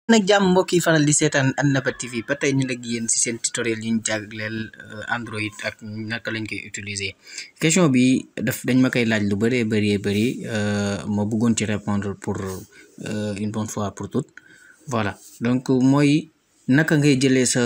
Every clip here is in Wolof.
nag jàmm mbokk yi faral di seetaan Annaba TV ba tey ñu nag yéen ci seen tutoriel yi ñu jagleel Android ak naka lañ koy utiliser question bi dañ ma koy laaj lu bëree bëri ma bëggoon ci répondre pour une bonne fois pour toutes. Voilà, donc mooy naka ngay jëlee sa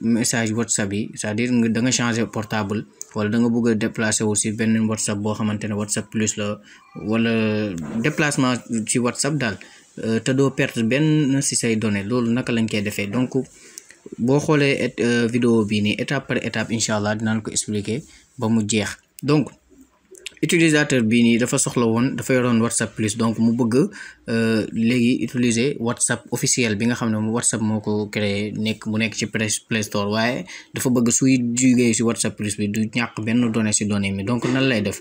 message WhatsApp yi, c'est-à-dire da nga changer portable wala da nga bëgg a déplacer wu ci benn WhatsApp boo xamante ne WhatsApp plus la wala déplacement ci WhatsApp daal. te doo perdre benn ci say données loolu naka lañ koy defee. Donc boo xoolee vidéo bii nii étape par étape incha allah dinaan ko expliquer ba mu jeex. Donc utilisateur bii nii dafa soxla woon dafa yoroon WhatsApp plus, donc mu bëgg léegi utiliser WhatsApp officiel bi nga xam ne WhatsApp moo ko créé mu nekk ci Play Store, waaye dafa bëgg suy jugee ci WhatsApp plus bi du ñàkk benn donnée ci données mi. Donc nan lay def?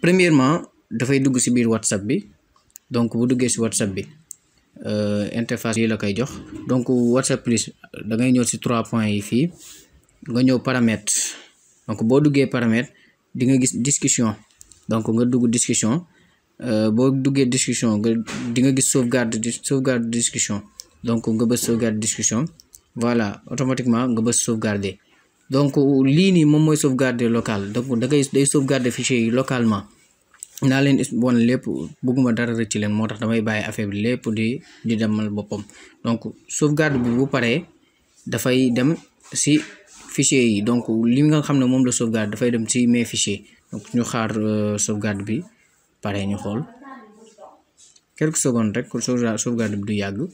Premièrement dafay dugg ci biir WhatsApp bi. Donc bu duggee ci WhatsApp bi interface yi la koy jox. donc WhatsApp plus da ngay ñëw ci 3 points yi fii nga ñëw paramètres. donc boo duggee paramètres di nga gis discussion, donc nga dugg discussion. boo duggee discussion di nga gis sauvegarde discussion, donc nga bës sauvegarde discussion. Voilà, automatiquement nga bës sauvegarder. donc lii nii moom mooy sauvegarder local, donc day sauvegarder fichier yi localement. naa leen bon lépp bëgguma dara rëcc leen, moo tax damay bàyyi affaire bi lépp di demal boppam. donc sauvegarde bi bu paree dafay dem ci fichier yi, donc li nga xam ne moom la sauvegarde dafay dem ci mes fichiers. donc ñu xaar sauvegarde bi pare ñu xool quelques secondes rek pour sauvegarde bi du yàgg.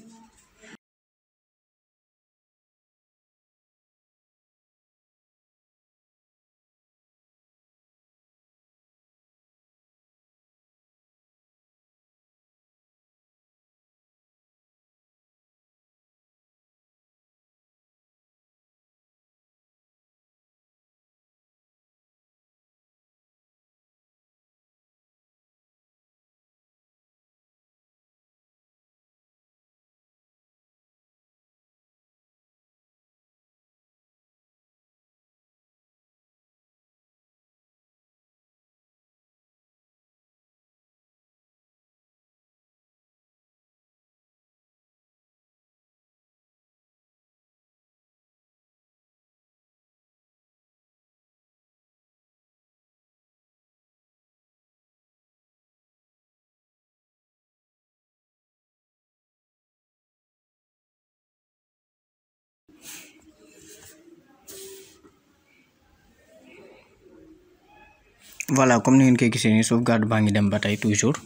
Voilà, comme ni ngeen koy gisee nii sauvegarde baa ngi dem ba tey toujours.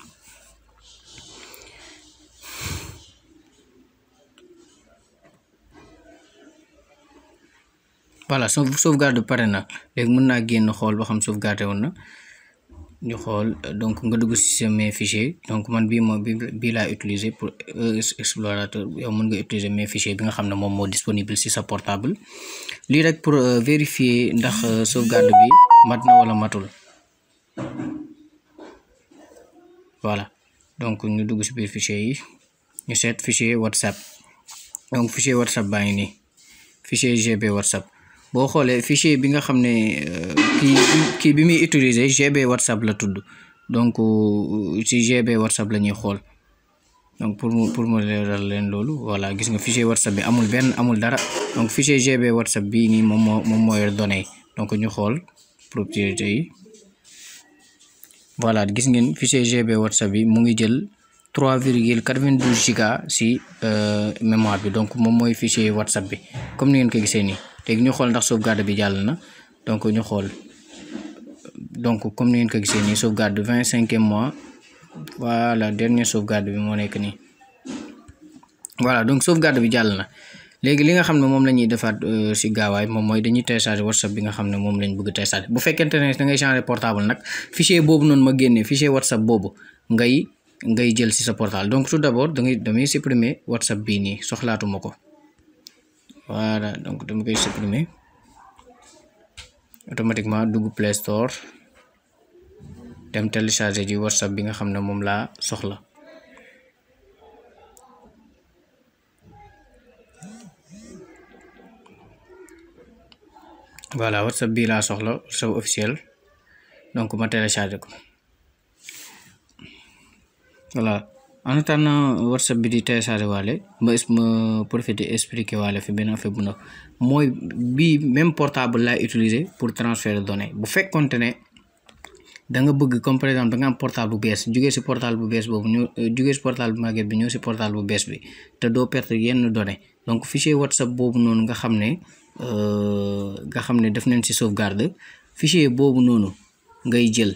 voilà, sauvegarde pare na. léegi mën naa génn xool ba xam sauvegarde woon na ñu xool. donc nga dugg ci mes fichiers, donc man bii laa utiliser pour explorateur. yow mën nga utiliser mes fichiers bi nga xam ne moom moo disponible ci sa portable. lii rek pour vérifier ndax sauvegarde bi mat na wala matul. voilà, donc ñu dugg ci biir fichier yi ñu seet fichier WhatsApp. donc fichier WhatsApp baa ngi nii, fichier GB WhatsApp. boo xoolee fichier bi nga xam ne kii bi muy utiliser GB WhatsApp la tudd. donc ci GB WhatsApp la ñuy xool. donc pour mu leeral leen loolu. voilà, gis nga fichier WhatsApp bi amul dara. donc fichier GB WhatsApp bii nii moom moo yor données. donc ñu xool propriété yi. voilà, gis ngeen fichier GB WhatsApp bi mu ngi jël 3,92 giga ci mémoire bi. donc moom mooy fichier WhatsApp bi comme ni ngeen ko gisee nii. léegi ñu xool ndax sauvegarde bi jàll na. donc ñu xool, donc comme ni ngeen ko gisee nii sauvegarde 25e mois. voilà, dernière sauvegarde bi moo nekk nii. voilà, donc sauvegarde bi jàll na. léegi li nga xam ne moom la ñuy defaat ci gaawaay moom mooy dañuy télécharger WhatsApp bi nga xam ne moom lañ bëgg télécharger. bu fekkente ne da ngay changer portable nag fichier boobu noonu ma génnee fichier WhatsApp boobu ngay jël ci sa portable. donc tout d'abord damay supprimer WhatsApp bii nii, soxlaatuma ko. voilà, donc dama koy supprimer. automatiquement dugg Play Store dem télécharger ji WhatsApp bi nga xam ne moom laa soxla. voilà, WhatsApp bii laa soxla, WhatsApp officiel. donc ma télécharger ko. voilà en attendant WhatsApp bi di télécharger waale ma profiter expliquer waale fi benn affaire bu ndaw mooy bii même portable laay utiliser pour transférer données bu fekkonte ne da nga bëgg comme par exemple da nga am portable bu bees jugee si portable bu bees boobu ñëw jugee si portable bu màgget bi ñëw si portable bu bees bi te doo perte yenn données donc fichier WhatsApp boobu noonu nga xam ne def nañ si sauvegarde fichier boobu noonu ngay jël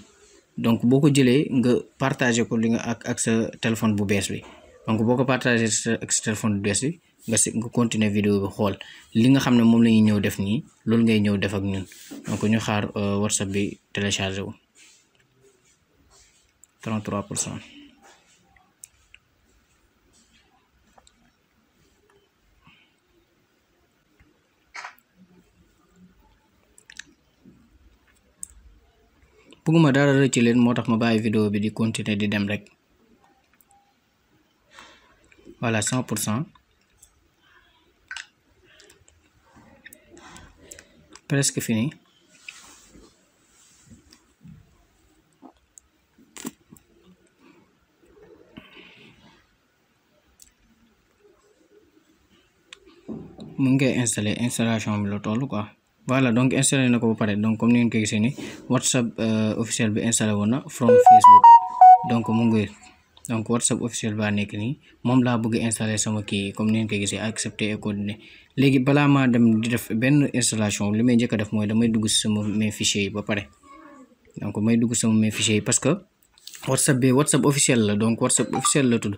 donc boo ko jëlee nga partager ko li nga ak sa téléphone bu bees bi donc boo ko partager ak sa téléphone bu bees bi nga continuer vidéo bi xool li nga xam ne moom la ñuy ñëw def nii loolu ngay ñëw def ak ñun donc ñu xaar WhatsApp bi téléchargé wu 33%. bëgguma dara rëcc leen moo tax ma bàyyi vidéo bi di continuer di dem rek voilà 100%. presque fini. mu ngi koy installer installation bi la toll quoi. voilà donc installé na ko ba pare donc comme ni ngeen ko gisee ni WhatsApp officiel bi installé woon na from Facebook donc mu ngi donc WhatsApp officiel baa nekk nii moom laa bëgg installer sama kii comme ni ngeen ko gisee accepter et coordonner léegi balaa maa dem di def benn installation li may njëkk a def mooy damay dugg si sama mes fichiers yi ba pare donc may dugg sama mes fichiers yi parce que WhatsApp bi WhatsApp officiel la donc WhatsApp officiel la tudd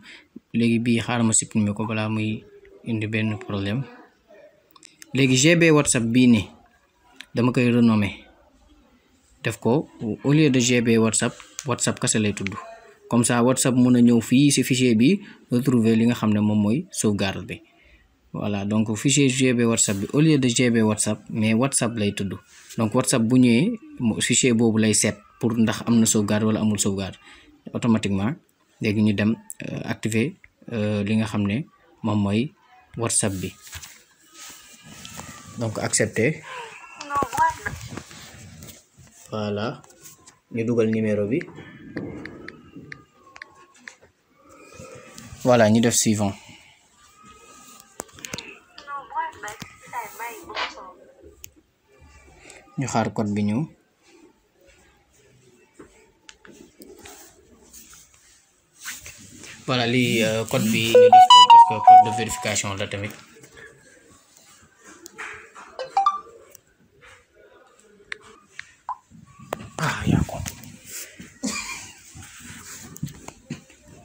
léegi bii xaaral ma supprimer ko balaa muy indi benn problème léegi GB WhatsApp bii nii dama koy renommer def ko au lieu de GB WhatsApp kese lay tudd comme ça WhatsApp mën a ñëw fii ci fichier bi retrouver li nga xam ne moom mooy sauvegarde bi voilà donc fichier GB WhatsApp bi au lieu de GB WhatsApp mais WhatsApp lay tudd donc WhatsApp bu ñëwee fichier boobu lay seet pour ndax am na sauvegarde wala amul sauvegarde automatiquement léegi ñu dem activer li nga xam ne moom mooy WhatsApp bi donc accepter. voilà ñu dugal numéro bi voilà ñu def suivant ñu xaar code bi ñëw voilà lii code bi ñu def ko parce que code de vérification la tamit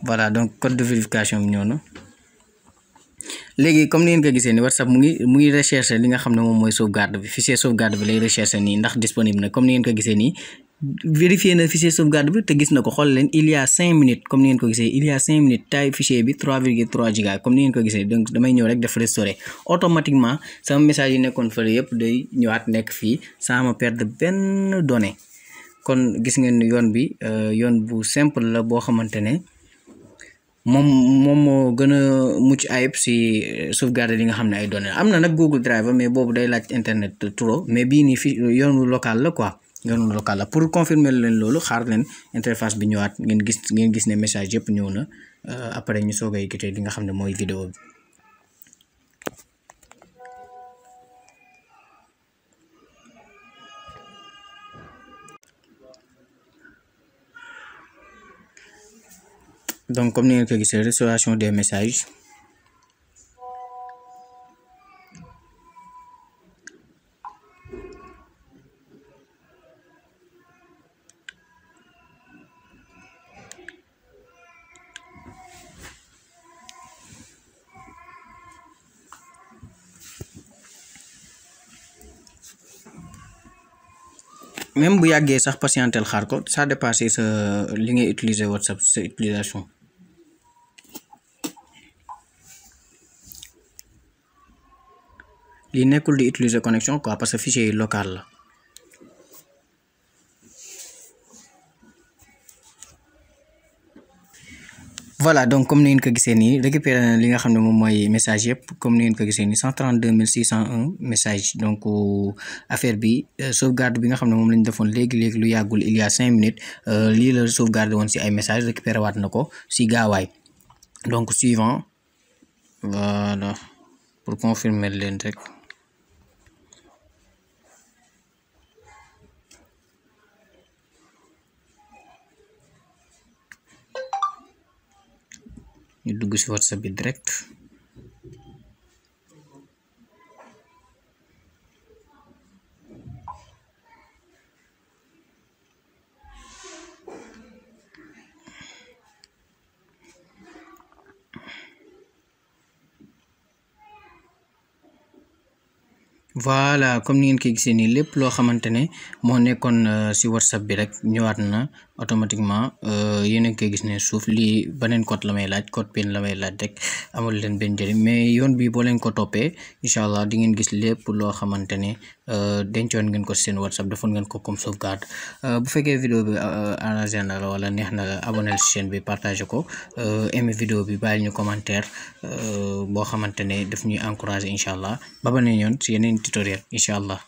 voilà donc code de vérification bi ñëw na léegi comme ni ngeen ko gisee ni WhatsApp mu ngi rechercher li nga xam ne moom mooy sauvegarde bi fichier sauvegarde bi lay rechercher nii ndax disponible na comme ni ngeen ko gisee nii vérifier na fichier sauvegarde bi te gis na ko xool leen il y a 5 minutes comme ni ngeen ko gisee il y a 5 minutes taille fichier bi 3,3 giga comme ni ngeen ko gisee donc damay ñëw rek def restaurer automatiquement sama message yi nekkoon fële yëpp day ñëwaat nekk fii sans ma perdre benn donnée kon gis ngeen yoon bi yoon bu simple la boo xamante ne moom moo gën a mucc ayib si sauvegarde li nga xam ne ay données am na nag Google Drive mais boobu day laaj internet trop mais bii nii fi yoonu local la quoi yoonu local la pour confirmer leen loolu xaar leen interface bi ñëwaat ngeen gis ne message yëpp ñëw na après ñu soog a yëkkatee li nga xam ne mooy vidéo bi. donc comme ni ngeen ko gisee restauration des messages même bu yàggee sax patientel xaar ko ça dépasse sa li ngay utiliser WhatsApp sa utilisation. lii nekkul di utiliser connexion quoi parce que fichier yi local la. voilà donc comme ni ngeen ko gisee nii récupéré na li nga xam ne moom mooy message yëpp comme ni ngeen ko gisee nii 132 601 message donc affaire bi sauvegarde bi nga xam ne moom lañ defoon léegi lu yàggul il y a 5 minutes lii la sauvegarde woon si ay message récupéré waat na ko si gaawaay donc suivant, voilà, pour confirmer leen rek. ñu dugg ci WhatsApp bi direct. voilà comme ni ngeen koy gisee nii lépp loo xamante ne moo nekkoon ci WhatsApp bi rek ñëwaat na automatiquement. yéen a ngi koy gis ne suuf lii beneen code la may laaj, code PIN la may laaj rek, amul leen benn njëriñ, mais yoon bi boo leen ko toppee incha allah di ngeen gis lépp loo xamante ne dencoon ngeen ko ci seen WhatsApp, defoon ngeen ko comme sauvegarde. bu fekkee vidéo bi arrangé na la wala neex na la, abonné ci chaîne bi, partagé ko, aimé vidéo bi, bàyyi ñu commentaire boo xamante ne daf ñuy encouragé incha allah. ba beneen yoon ci yeneen tutoriel incha allah.